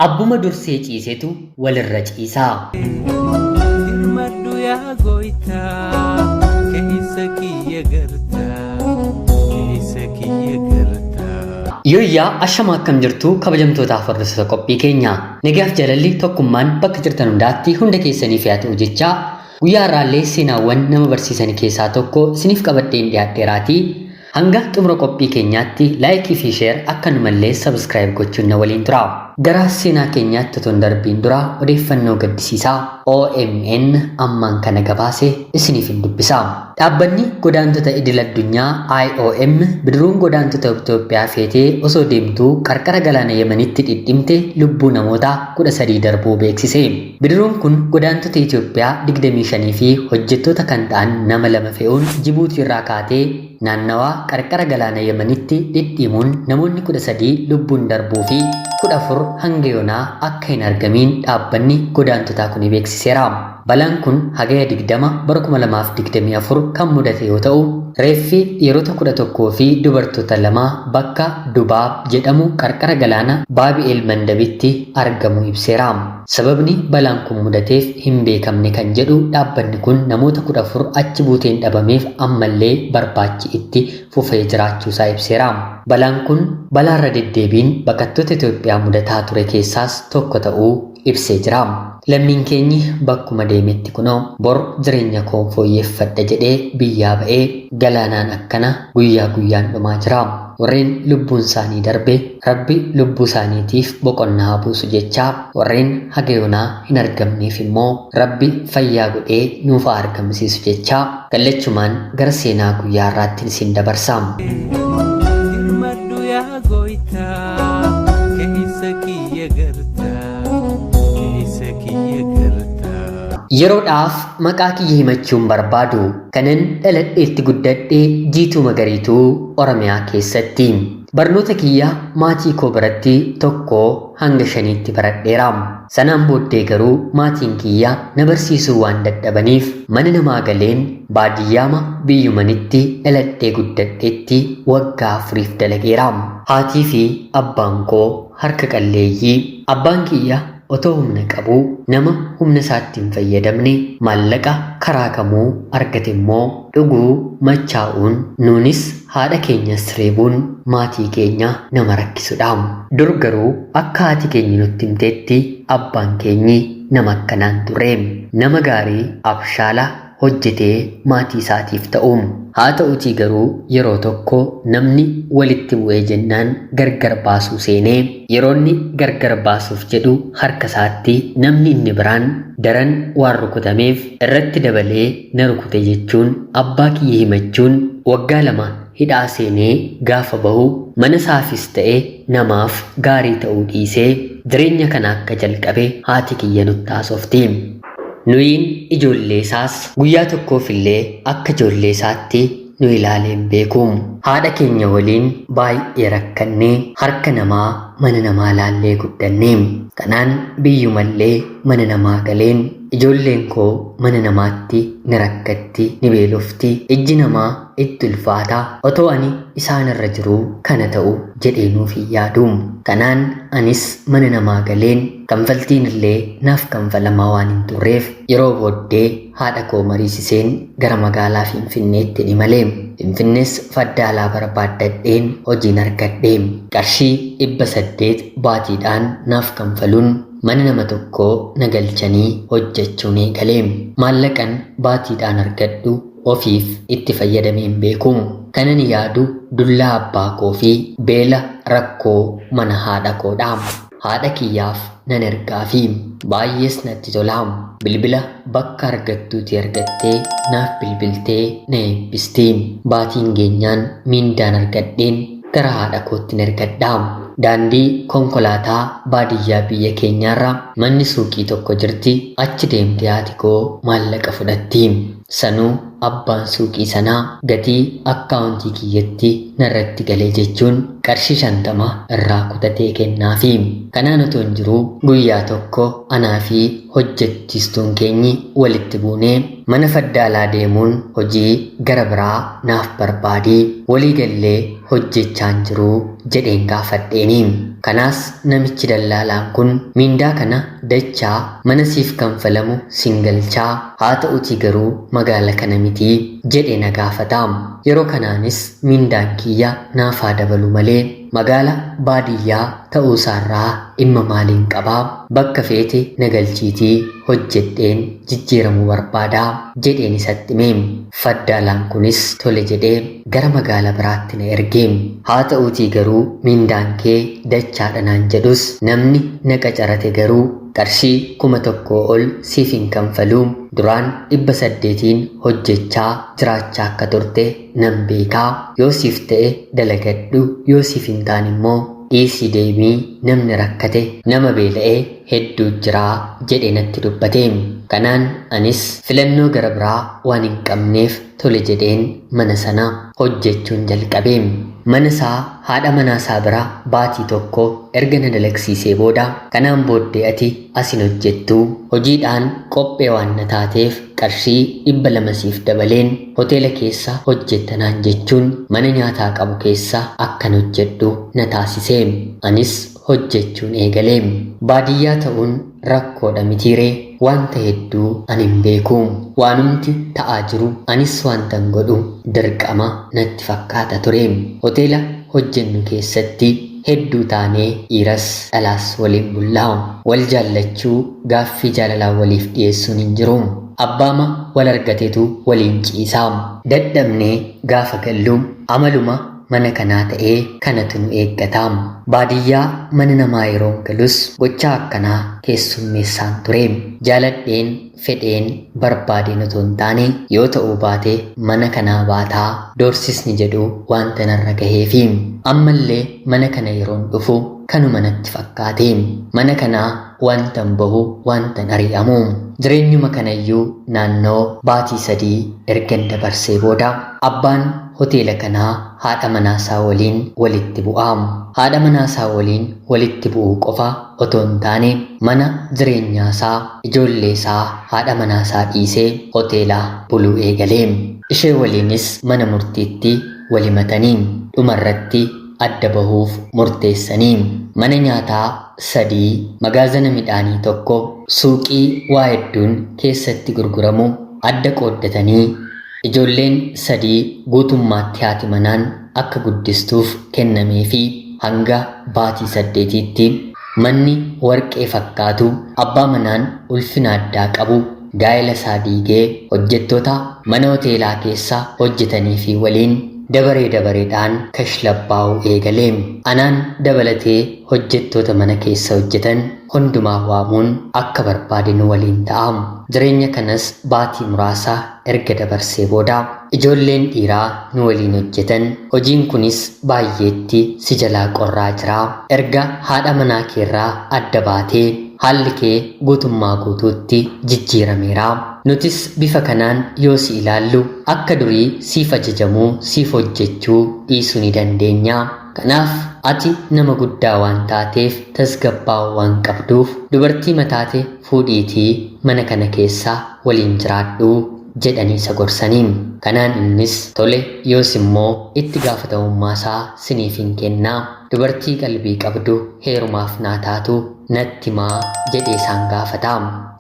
Abbuma dursee ciisetu walirra ciisaa. Dirmadhu yaa gooytaa keessa kiyya gartaa keessa kiyya gartaa. Yooyyaa ashama akkam jirtu kabajamtootaaf hordoftoota qophii keenya. Nagaaf jaalalli tokkummaan bakka jirtan hundaatti hunda keessaniif haa ta'u jechaa guyyaa har'aallee seenaawwan nama barsiisan keessaa tokko isiniif qabadheen dhiyaadheeraatii hanga xumura qophii keenyaatti laayikii fi sheer akkanumallee sabskiraayib gochuun na waliin tura. Gara seenaa keenyaatti otoo hin darbiin dura odeeffannoo gaddisiisaa OMN ammaan kana gabaase isiniif hin dubbisa. Dhaabbanni godaantota idil addunyaa IOM bidiruun godaantota Itoophiyaa feetee osoo deemtuu qarqara galaana Yemenitti dhidhimte lubbuu namoota 13 darbuu beeksise. Bidiruun kun godaantota Itoophiyaa 25 fi hojjettoota kan ta'an nama lama fe'uun Jibuutii irraa kaatee naannawaa qarqara galaana Yemenitti dhidhimuun namoonni 13 lubbuun darbuu fi 14 hanga yoonaa akka hin argamiin dhaabbanni godaantotaa kun beeksiseera. Balaan kun hagaya 20 bara 2024 kan mudate yoo ta'u, reeffi dhiirota 11 fi dubartoota lama bakka Dubaab jedhamu qarqara galaana Baabi'eel Mandabitti argamu ibseera. Sababni balaan kun mudateef hin beekamne kan jedhu dhaabbanni kun namoota 14 achi buuteen dhabameef ammallee barbaachi itti fufee jiraachuusaa ibseera. Balaan kun balaarra deddeebiin baqattoota Itoophiyaa mudataa ture keessaas tokko ta'uu ibsee jira. Lammiin keenyi bakkuma deemetti kunoo bor jireenya koo fooyyeffadha jedhee biyyaa ba'ee galaanaan akkana guyyaa guyyaan dhumaa jira. Warreen lubbuun isaanii darbe Rabbi lubbuu isaaniitiif boqonnaa buusu jechaa warreen haga yoonaa hin argamneef immoo Rabbi fayyaa godhee nuuf haa argamsiisu jechaa gallachumaan gara seenaa guyyaa har'aatti isin dabarsa. Dirmadhu yaa gooytaa keessa kiyya gartaa keessa kiyya gartaa. Yeroodhaaf maqaa kiyya himachuun barbaadu kanan dhaladheetti guddadhe Jiituu Magariituu Oromiyaa keessatti. Barnoota kiyya maatii koo biratti tokko hanga shaniitti baradheera. Sanaan booddee garuu maatiin kiyya na barsiisuu waan dadhabaniif mana namaa galeen baadiyyaama biyyumanitti dhaladhee guddadhetti waggaa afuriif dalageera. Haatii fi abbaan koo harka qalleeyyii. Abbaan kiyya otoo humna qabuu nama humna isaatti hin fayyadamne maallaqa karaa kamuu argate immoo dhuguu machaa'uun nuunis haadha keenyas reebuun maatii keenya nama rakkisudha. Dur garuu akka haati keenya nutti himteetti abbaan keenyi nama akkanaan turre. Nama gaarii abshaala hojjetee maatii isaatiif ta'u. Haa ta'utii garuu yeroo tokko namni walitti bu'ee jennaan gargar baasuu seenee yeroonni gargar baasuuf jedhu harka isaatti namni inni biraan daran waan rukutameef irratti dabalee na rukute jechuun abbaa kiyya himachuun waggaa lama hidhaa seenee gaafa bahu mana isaafis ta'e namaaf gaarii ta'uu dhiisee jireenya kana akka jalqabe haati kiyya nutti haasofti. Nuyiin ijoollee isaas guyyaa tokkoof illee akka ijoollee isaatti nu ilaalee hin beeku. Haadha keenya waliin baay'ee rakkannee harka namaa mana namaa laallee guddanne. Kanaan biyyumallee mana namaa galeen ijoolleen koo mana namaatti ni rakkatti ni beelofti ijji namaa itti ulfaata otoo ani isaan irra jiruu kana ta'u jedhee nuuf hin yaadu. Kanaan anis mana namaa galeen kanfaltiin illee naaf kanfalamaa waan hin turreef yeroo booddee haadha koo mariisiseen gara magaalaa Finfinneetti ni malee. Finfinnees faddaalaa barbaaddadheen hojiin argadhe. Qarshii 800 baatiidhaan naaf kanfaluun mana nama tokkoo na galchanii hojjechuun eegale. Maallaqan baatiidhaan argadhu ofiif itti fayyadamee hin beeku. Kanan yaadu dullaa abbaa koo fi beela rakkoo mana haadha koodha. Haadha kiyyaaf nan ergaafi baay'ees natti tola. Bilbila bakka argattuuti argattee naaf bilbiltee na eebbisti. Baatiin geenyaan miindaan argadheen gara haadha kootti ergadha. Daandii konkolaataa baadiyyaa biyya keenyaarra manni suuqii tokko jirti. Achi deemtee haati koo maallaqa fudhatti. Sanuu abbaan suuqii sanaa gatii akkaawuntii kiyyatti narratti galee jechuun qarshii 50 irraa kutatee kennaafi. Kanaan otoo hin jiruu guyyaa tokko anaa fi hojjechiistuun keenyi walitti buunee mana faddaalaa deemuun hojii gara biraa naaf barbaadii walii gallee hojjechaan jiruu jedheen gaafadheeni. Kanaas namichi dallaalaan kun miindaa kana dachaa mana siif kanfalamu singalchaa haa ta'utii garuu magaala kana mitii jedhe na gaafata. Yeroo kanaanis miindaan kiyya naaf haa dabalu malee magaala baadiyyaa ta'uusaarraa dhimma maaliin qabaa, bakka feete na galchiitii hojjedheen jijjiiramuu barbaadaa jedheen isatti hime. Faddaalaan kunis tole jedhee gara magaala biraatti na erge. Haa ta'uutii garuu miindaan kee dachaadha naan jedhus namni na qacarate garuu qarshii 1000 ol siif hin kanfaluu, duraan 800 hojjechaa jiraachaa akka turte nan beekaa, yoo siif ta'e dalagadhu, yoo siif hin taane immoo dhiisii deemii, namni rakkate nama beela'ee hedduu jiraa jedhe natti dubbate. Kanaan anis filannoo gara biraa waan hin qabneef tole jedheen mana sana hojjechuun jalqabe. Mana isaa haadha manaa isaa bira baatii tokko erga na dalagsiisee booda kanaan booddee ati asin hojjettu hojiidhaan qophee waan na taateef qarshii 200 siif dabaleen hoteela keessa hojjettanaan jechuun mana nyaataa qabu keessa akkan hojjedhu na taasise. Anis hojjechuun eegale. Baadiyyaa ta'uun rakkoodha mitiiree, wanta hedduu ani hin beeku. Waanumti ta'aa jiru anis wantan godhu dirqama natti fakkaata ture. Hoteela hojjennu keessatti hedduu taanee dhiiras dhalaas waliin bullaa. Wal jaallachuu gaaffii jaalalaa waliif dhiyeessuun hin jiru. Abbaama wal argateetu waliin ciisaa. Dadhabnee gaafa gallu amaluma mana kanaa ta'ee kanatu nu eeggata. Baadiyyaa mana namaa yeroon galus gochaa akkanaa keessummeessaan ture. Jaaladheen fedheen barbaadeen otoo hin taane yoo ta'uu baate mana kanaa baataa doorsisni jedhu wanta narra gaheefi. Ammallee mana kana yeroon dhufu kanuma natti fakkaate. Mana kanaa wantan bahu wantan ari'amu. Jireenyuma kanayyuu naannoo baatii 3 ergan dabarsee booda abbaan hoteela kanaa haadha manaasaa waliin walitti bu'a. Haadha manaasaa waliin walitti bu'uu qofa otoo hin taane mana jireenyaasaa ijoolleesaa haadha manaasaa dhiisee hoteela buluu eegale. Ishee waliinis mana murtiitti walimatanii dhumarratti adda bahuuf murteessanii mana nyaataa 3, magaazana midhaanii 1, suuqii waa hedduun keessatti gurguramu adda qooddatanii ijoolleen 3 guutummaatti haati manaan akka guddistuuf kennamee fi hanga baatii 8tti manni warqee fakkaatu abbaa manaan ulfina addaa qabu gaa'ela isaa diigee hojjettoota mana hoteelaa keessa hojjetanii fi waliin dabaree dabareedhaan kashlabbaa'uu eegale. Anaan dabalatee hojjettoota mana keessa hojjetan hundumaa waamuun akka barbaade nu waliin ta'a. Jireenya kanas baatii muraasa erga dabarsee booda ijoolleen dhiiraa nu waliin hojjetan hojiin kunis baay'eetti si jalaa qorraa jira. Erga haadha manaa keerraa adda baatee haalli kee guutummaa guutuutti jijjiirameera. Nutis bifa kanaan yoo si ilaallu akka durii siif ajajamuu siif hojjechuu dhiisuu ni dandeenya. Kanaaf ati nama guddaa waan taateef tasgabbaa'uu waan qabduuf dubartii mataate fuudhiitii mana kana keessa waliin jiraadhu jedhanii isa gorsanii. Kanaan innis tole yoos immoo itti gaafatamummaa isaa siniif hin kennaa, dubartii qalbii qabdu heerumaaf naa taatu natti himaa jedhee isaan gaafata.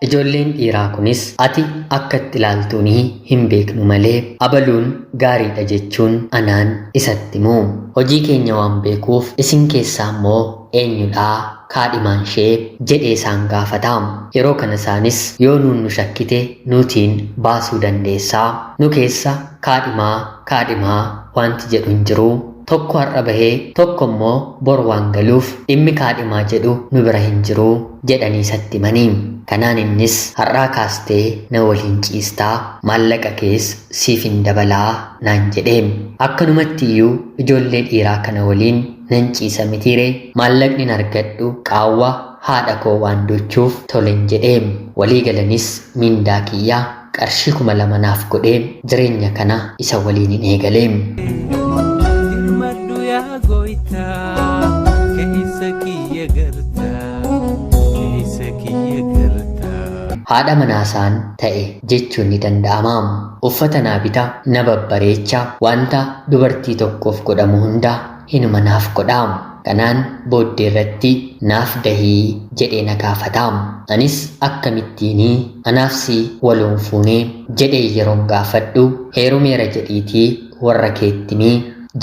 Ijoolleen dhiiraa kunis ati akka itti ilaaltuunii hin beeknu malee abaluun gaariidha jechuun anaan isatti himu. Hojii keenya waan beekuuf isin keessaa immoo eenyudhaa kaadhimaan ishee jedhee isaan gaafata. Yeroo kana isaanis yoo nuun nu shakkite nutiin baasuu dandeessaa, nu keessa kaadhimaa kaadhimaa wanti jedhu hin jiru. Tokko har'a bahee tokko immoo bor waan galuuf dhimmi kaadhimaa jedhu nu bira hin jiru jedhanii isatti himanii. Kanaan innis har'aa kaastee na waliin ciistaa, maallaqa kees siif hin dabalaa naan jedhe. Akkanumatti iyyuu ijoollee dhiiraa kana waliin nan ciisa mitiire, maallaqni hin argadhu qaawwa haadha koo waan duuchuuf tolen jedhe. Walii galanis mindaa kiyya qarshii 2000 naaf godhee jireenya kana isa waliin hin eegalee. Dirmadhu yaa gooytaa keessa kiyya gartaa keessa kiyya gartaa. Haadha manaasaan ta'e jechuun ni danda'ama. Uffata naa bita, na babbareecha, wanta dubartii tokkoof godhamu hunda hinuma naaf godha. Kanaan booddee irratti naaf dahii jedhee na gaafata. Anis akkamittiinii anaaf si waloon fuunee jedhee yeroon gaafadhu heerumeera jedhiitii warra keettimii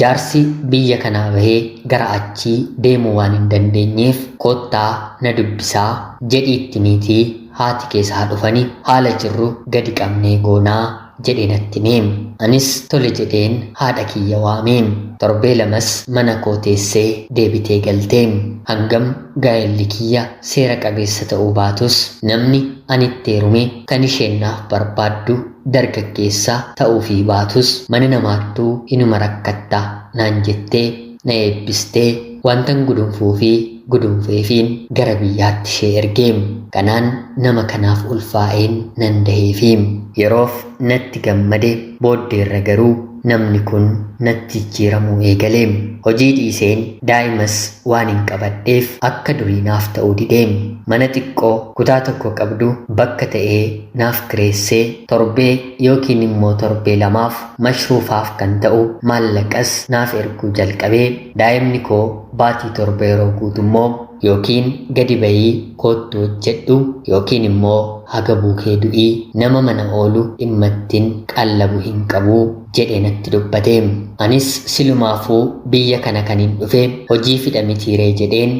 jaarsi biyya kanaa bahee gara achii deemuu waan hin dandeenyeef koottaa na dubbisaa jedhiitti miitii haati keessaa dhufani haala jirru gadi qabnee goonaa jedhee natti hime. Anis tole jedheen haadha kiyya waamee torbee lamas mana koo teessee deebitee galtee. Hangam gaa'elli kiyya seera qabeessa ta'uu baatus namni ani itti heerume kan isheen naaf barbaaddu dargaggeessa ta'uufii baatus mana namaattuu inuma rakkatta naan jettee na eebbistee wantan gudunfuu fi gudunfeefiin gara biyyaatti ishee ergee. Kanaan nama kanaaf ulfaa'een nan daheefi. Yeroof natti gammade, booddeerra garuu namni kun natti jijjiiramuu eegale. Hojii dhiiseen daa'imas waan hin qabadheef akka durii naaf ta'uu didee. Mana xiqqoo kutaa tokko qabdu bakka ta'ee naaf kireessee torbee yookiin immoo torbee lamaaf mashruufaaf kan ta'u maallaqas naaf erguu jalqabee daa'imni koo baatii 7 yeroo guutummoo yookiin gadi bayii koottu hojjedhu yookiin immoo haga buukee du'ii nama mana oolu dhimma ittiin qallabu hin qabu jedhee natti dubbate. Anis silumaafuu biyya kana kan hin dhufe hojii fidha mitiiree jedheen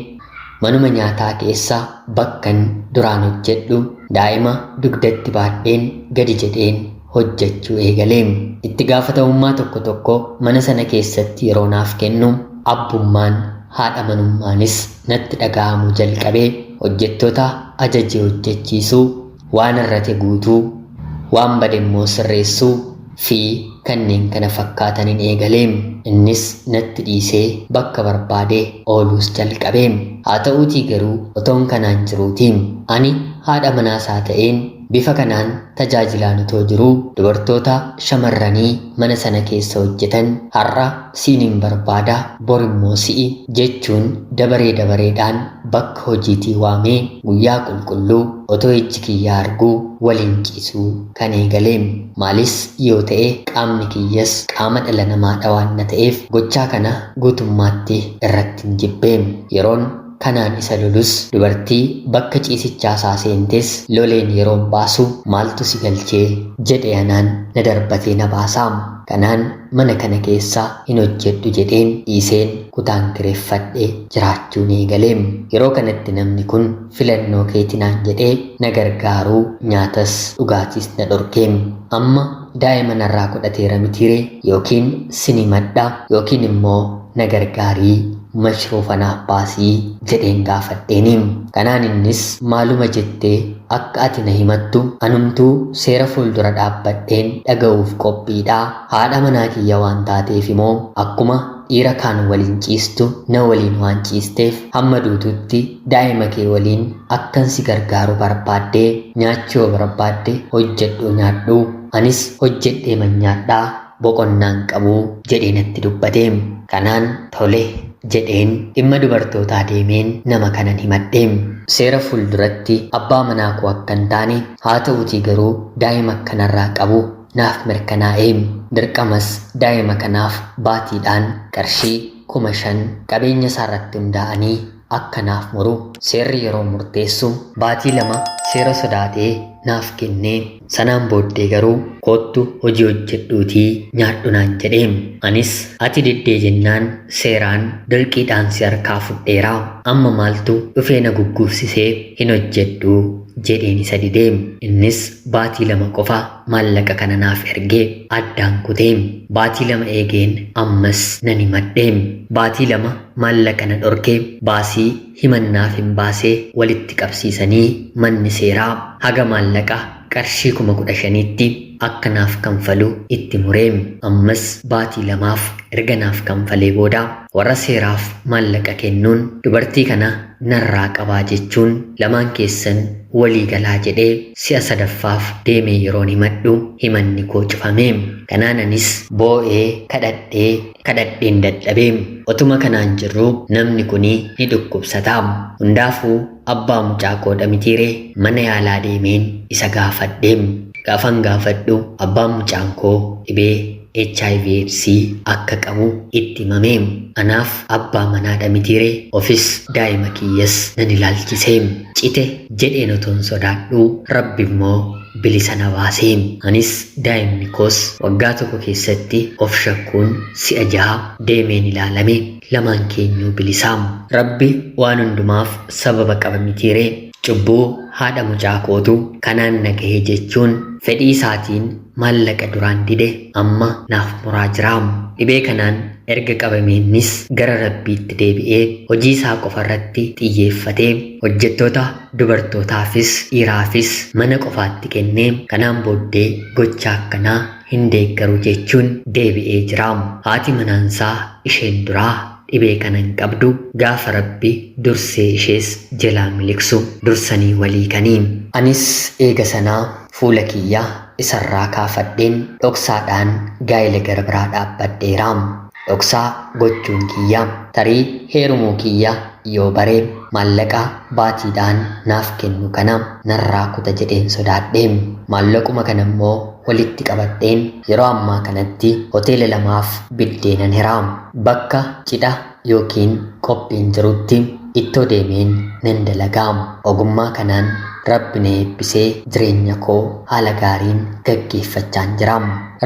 manuma nyaataa keessa bakkan duraan hojjedhu daa'ima dugdatti baadheen gadi jedheen hojjechuu eegalee. Itti gaafatamummaa tokko tokko mana sana keessatti yeroo naaf kennu abbummaan haadha manummaanis natti dhaga'amuu jalqabee hojjettoota ajajee hojjechiisuu, waan irrate guutuu, waan bade immoo sirreessuu fi kanneen kana fakkaataniin eegalee. Innis natti dhiisee bakka barbaade ooluus jalqabee. Haa ta'uutii garuu otoon kanaan jiruutii ani haadha manaasaa ta'een bifa kanaan tajaajilaan otoo jiruu dubartoota shamarranii mana sana keessa hojjetan har'a siin hin barbaada bor immoo si'i jechuun dabaree dabareedhaan bakka hojiitii waamee guyyaa qulqulluu otoo ijji kiyyaa arguu waliin ciisuu kan eegalee. Maalis yoo ta'e qaamni kiyyas qaama dhala namaadha waan na ta'eef gochaa kana guutummaatti irratti hin jibbee. Yeroon kanaan isa lolus dubartii bakka ciisichaa isaa seentes loleen yeroon baasu maaltu si galchee jedhe anaan na darbatee na baasaa. Kanaan mana kana keessa hin hojjedhu jedheen dhiiseen kutaan kireeffadhe jiraachuun eegalee. Yeroo kanatti namni kun filannoo keetinaan jedhee na gargaaruu nyaatas dhugaatiis na dhorkee. Amma daa'ima narraa godhateera mitiiree yookiin sinimadha yookiin immoo na gargaarii mashruufa naaf baasii jedheen gaafadheeni. Kanaan innis maaluma jettee akka ati na himattu anumtuu seera fuuldura dhaabbadheen dhaga'uuf qophiidha. Haadha manaa kiyya waan taateef immoo akkuma dhiira kaan waliin ciistu na waliin waan ciisteef hamma duututti daa'ima kee waliin akkan si gargaaru barbaaddee nyaachuu yoo barbaadde hojjedhu nyaadhu anis hojjedhee manyaadhaa boqonnaan qabu jedhee natti dubbate. Kanaan tole jedheen dhimma dubartootaa deemeen nama kanan himadhe. Seera fuulduratti abbaa manaa koo akka hin taane haa ta'uutii garuu daa'ima akkanarraa qabu naaf mirkanaa'e. Dirqamas daa'ima kanaaf baatiidhaan qarshii 5,000 qabeenya isaarratti hundaa'anii akka naaf muru seerri yeroo murteessu baatii 2 seera sodaatee naaf kennee. Sanaan booddee garuu koottu hojii hojjedhuutii nyaadhu naan jedhee. Anis ati diddee jennaan seeraan dirqiidhaan si harkaa fudheera amma maaltu dhufee na gugguufsisee hin hojjedhu jedheen isa didee. Innis baatii 2 qofa maallaqa kana naaf ergee addaan kutee. Baatii 2 eegeen ammas nan himadhee. Baatii 2 maallaqa na dhorkee baasii himannaaf hin baasee walitti qabsiisanii manni seeraa haga maallaqa qarshii 15,000tti akka naaf kanfalu itti muree. Ammas baatii 2 erga naaf kanfalee booda warra seeraaf maallaqa kennuun dubartii kana narraa qabaa jechuun lamaan keessan walii galaa jedhee si'a sadaffaaf deemee yeroon himadhu himanni koo cufame. Kanaan anis boo'ee kadhadhee kadhadheen dadhabee otuma kanaan jirru namni kuni ni dhukkubsata. Hundaafuu abbaa mucaa koodha mitiiree mana yaalaa deemeen isa gaafadhe. Gaafan gaafadhu abbaan mucaan koo dhibee HIV AIDS akka qabu itti himame. Anaaf abbaa manaadha mitiiree ofis daa'ima kiyyas nan ilaalchise. Cite jedheen otoon sodaadhu Rabbi immoo bilisa na baase. Anis daa'imni koos waggaa tokko keessatti of shakkuun si'a 6 deemeen ilaalame. Lamaan keenyuu bilisaa. Rabbi waan hundumaaf sababa qaba mitiiree. Cubbuu haadha mucaa kootu kanaan na gahe jechuun fedhii isaatiin maallaqa duraan dide amma naaf muraa jira. Dhibee kanaan erga qabameennis gara Rabbiitti deebi'ee hojii isaa qofa irratti xiyyeeffatee hojjettoota dubartootaafis dhiiraafis mana qofaatti kennee kanaan booddee gocha akkanaa hin deeggaru jechuun deebi'ee jira. Haati manaansaa isheen duraa dhibee kana hin qabdu gaafa Rabbi dursee ishees jalaa miliqsu dursanii walii kanii. Anis eega sanaa fuula kiyya isarraa kaafadheen dhoksaadhaan gaa'ela gara biraa dhaabbadheera. Dhoksaa gochuun kiyya tarii heerumuu kiyya yoo bare maallaqa baatiidhaan naaf kennu kana narraa kuta jedheen sodaadhe. Maallaquma kana immoo walitti qabadheen yeroo ammaa kanatti hoteela lamaaf biddeenan hira. Bakka cidha yookiin qophiin jirutti ittoo deemeen nan dalagaa. Ogummaa kanaan Rabbi na eebbisee jireenya koo haala gaariin gaggeeffachaan jira.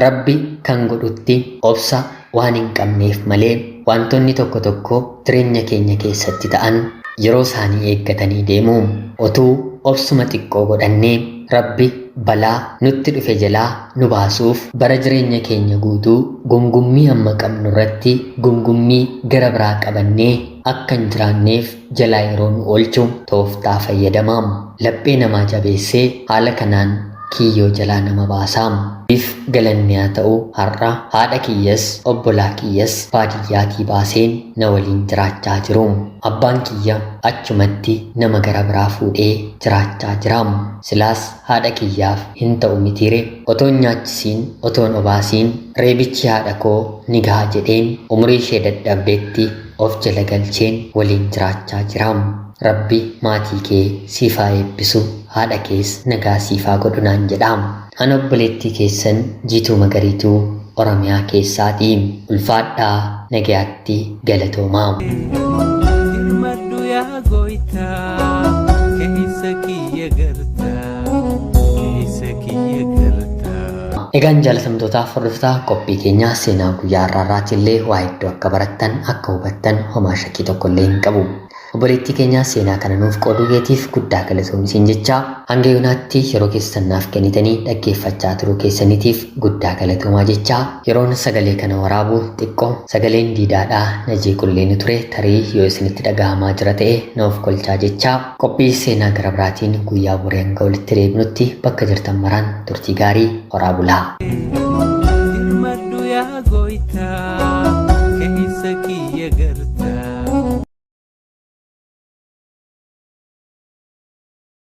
Rabbi kan godhutti obsa waan hin qabneef malee wantoonni tokko tokko jireenya keenya keessatti ta'an yeroo isaanii eeggatanii deemu. Otuu obsuma xiqqoo godhannee Rabbi balaa nutti dhufe jalaa nu baasuuf bara jireenya keenya guutuu gungummii amma qabnu irratti gungummii gara biraa qabannee akka hin jiraanneef jalaa yeroo nu oolchu tooftaa fayyadama. Laphee namaa jabeessee haala kanaan kiyyoo jalaa nama baasa. If galanni haa ta'u har'a haadha kiyyas obbolaa kiyyas baadiyyaatii baaseen na waliin jiraachaa jiru. Abbaan kiyya achumatti nama gara biraa fuudhee jiraachaa jira. Silaas haadha kiyyaaf hin ta'u mitiire otoon nyaachisiin otoon obaasiin reebichi haadha koo ni gaha jedheen umurii ishee dadhabdeetti of jala galcheen waliin jiraachaa jira. Rabbi maatii kee siif haa eebbisu, haadha kees nagaa siif haa godhu naan jedha. Ana obboleettii keessan Jiituu Magariituu Oromiyaa keessaati. Ulfaadhaa nagayaatti galatoomaa. Dirmadhu yaa gooytaa keessa kiyya gartaa keessa kiyya gartaa. Egaan jaalatamtootaaf hordoftoota qophii keenyaa seenaa guyyaa har'aarraati illee waa hedduu akka barattan akka hubattan homaa shakkii tokko illee hin qabu. Obboleettii keenya seenaa kana nuuf qooduu keetiif guddaa galatoomi siin jecha hanga yoonaatti yeroo keessan naaf kennitanii dhaggeeffachaa turuu keessaniitiif guddaa galatoomaa jecha yeroon sagalee kana waraabu xiqqoo sagaleen diidaadhaa na jeequllee ni ture tarii yoo isinitti dhaga'amaa jira ta'e na of kolchaa jecha qophii seenaa gara biraatiin guyyaa boree hanga walitti deebinutti bakka jirtan maraan turtii gaarii horaa bulaa. Dirmadhu yaa gooytaa keessa kiyya gartaa.